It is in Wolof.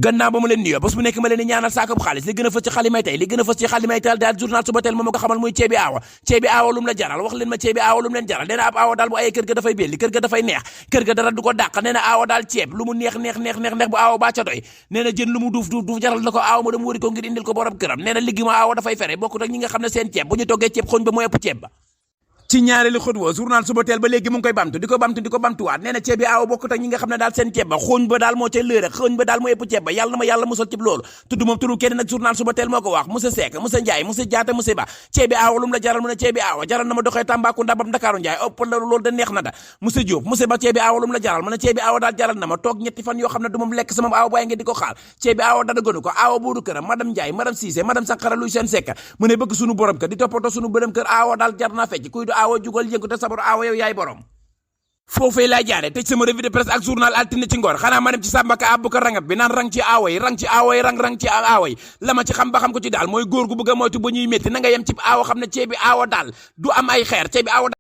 gannaaw ba mu leen nuyoo bés bu nekk ma leen di ñaanal saako bu xaalis li gën a fës ci xalimay tey li gën a fës ci xalimay tey daal journal suba teel moom ma ko xamal muy ceebi aawa lu mu la jaral wax leen ma ceebi aawa lu mu leen jaral nee na ab aawa daal bu ayee kër ga dafay belli kër ga dafay neex kër ga dara du ko dàq nee na aawa daal ceeb lu mu neex bu aawa baa ca doy nee na jën lu mu duuf jaral na ko aawa mu dem wëri ko ngir indil ko borom këram nee na liggi ma aawa dafay fere bokkut ak ñi nga xam ne seen ceeb bu ñu toggee ceeb xooñ ba mu ëpp ceeb ba ci ñaareelu xët wa journal suba teel ba léegi mu ngi koy bamtu di ko bamtuwaat nee na ceeb bi aaw bokkut ak ñi nga xam ne daal seen ceeb ba xooñ ba daal moo ca lëre xooñ ba daal moo ëpp ceeb ba yàlla na ma yàlla musal ci loolu tudd moom turu kenn nag journal suba teel moo ko wax monsieur Seck monsieur Ndiaye monsieur Diatta monsieur Ba ceeb bi aaw lu mu la jaral mu ne ceeb bi aaw jaral na ma doxee Tambacounda ba Ndakaaru Ndiaye ëpp la loolu da neex na da monsieur Diop monsieur Ba ceeb bi aaw lu mu la jaral mu ne ceeb bi aaw daal jaral na ma toog ñetti fan yoo xam ne du moom lekk sama aaw bàyyi ngeen di ko xaar ceeb bi aaw dara gënu ko aaw buuru këram madame Ndiaye madame Cissé madame Sankara luy seen Seck mu ne bëgg sunu borom kër di toppatoo sunu borom kër aaw daal jar naa fecc kuy du aaw jugal yëngu sabar aawa yow yaay borom foofee laa jaare tëj sama revue de presse ak journal altine ci ngor xanaa ma dem ci sàmbaka abbu ko rangat bi naan rang ci aawa yi rang ci aawa yi la ma ci xam ba xam ko ci daal mooy góor gu bëgg a moytu ba ñuy métti na nga yem ci aawa xam ne ceebi aawa daal du am ay xeer ceebi aawa